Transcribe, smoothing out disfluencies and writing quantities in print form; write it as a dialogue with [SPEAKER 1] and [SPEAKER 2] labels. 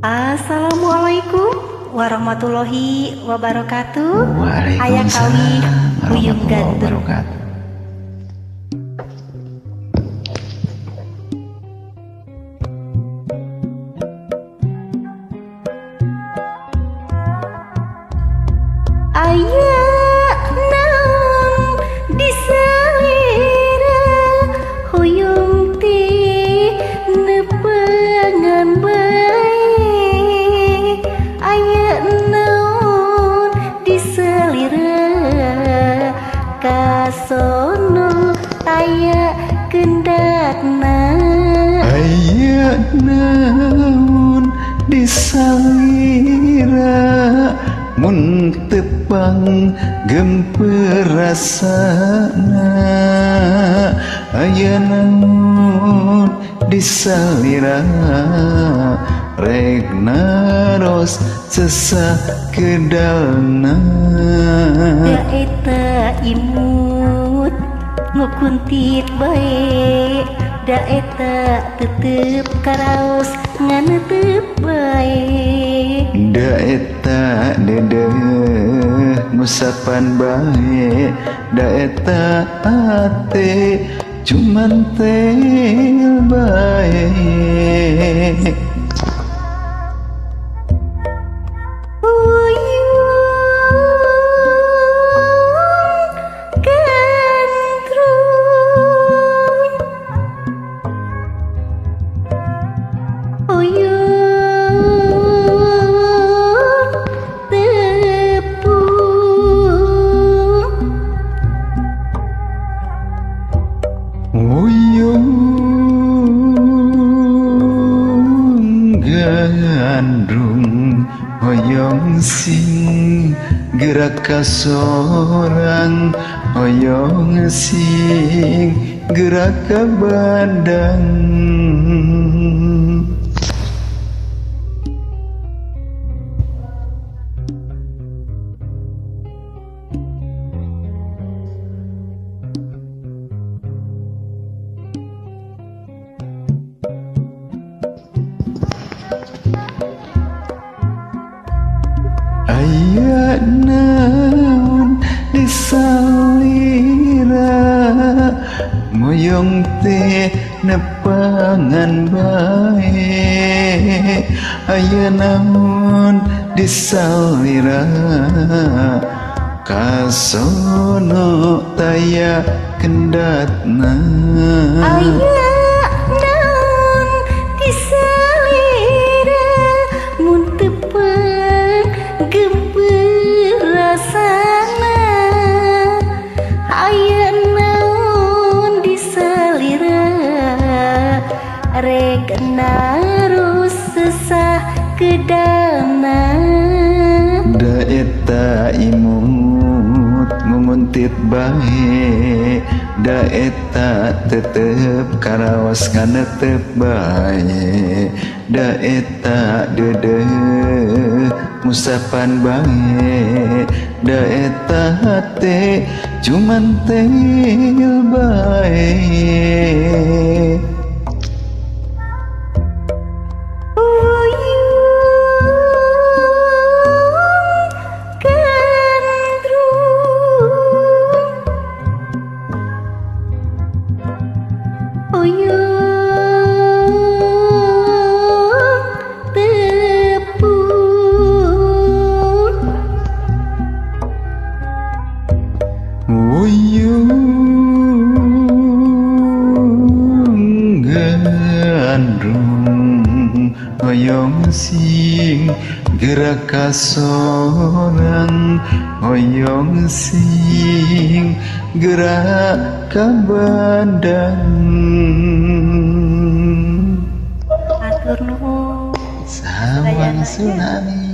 [SPEAKER 1] Assalamualaikum warahmatullahi wabarakatuh. Aya kawih
[SPEAKER 2] Waalaikumsalam
[SPEAKER 1] Huyung
[SPEAKER 2] warahmatullahi
[SPEAKER 1] Gandrung.
[SPEAKER 2] wabarakatuh.
[SPEAKER 1] Aya naon disalira huyung ti nepengan bae. Aya naon disalira kasono aya kendatna.
[SPEAKER 2] Aya naon disalira mun tepang gemper rasana. Aya naon disalira rek naros sesah kedalna.
[SPEAKER 1] Da eta imut ngukuntit bae, da eta tetep karaos nganetep bae.
[SPEAKER 2] Da eta dedeh ngusapan bae, da eta ate cuman tel bae.
[SPEAKER 1] Huyung gandrung, huyung tepung,
[SPEAKER 2] Huyung gandrung hoyong sing gerak ka sorang, hoyong sing gerak ka bandang. Aya naon disalira moyong teh nepangan bae. Aya naon disalira kasono taya kendatna.
[SPEAKER 1] Aya naon disalira mun tepeng gemper rasana. Aya naon disalira rek narus sesah kedana.
[SPEAKER 2] Da eta imut nguntit bae, da eta tetep karaos nganetep bae. Da eta dedeh ngusapan bae, da eta hate cuman tel bae.
[SPEAKER 1] Huyung gandrung, huyung tepung,
[SPEAKER 2] Huyung gandrung hoyong sing gerak ka sorang, hoyong sing gerak ka bandang.
[SPEAKER 1] Atur nuhun.
[SPEAKER 2] Sawang
[SPEAKER 1] Sadayana.
[SPEAKER 2] Tsunami.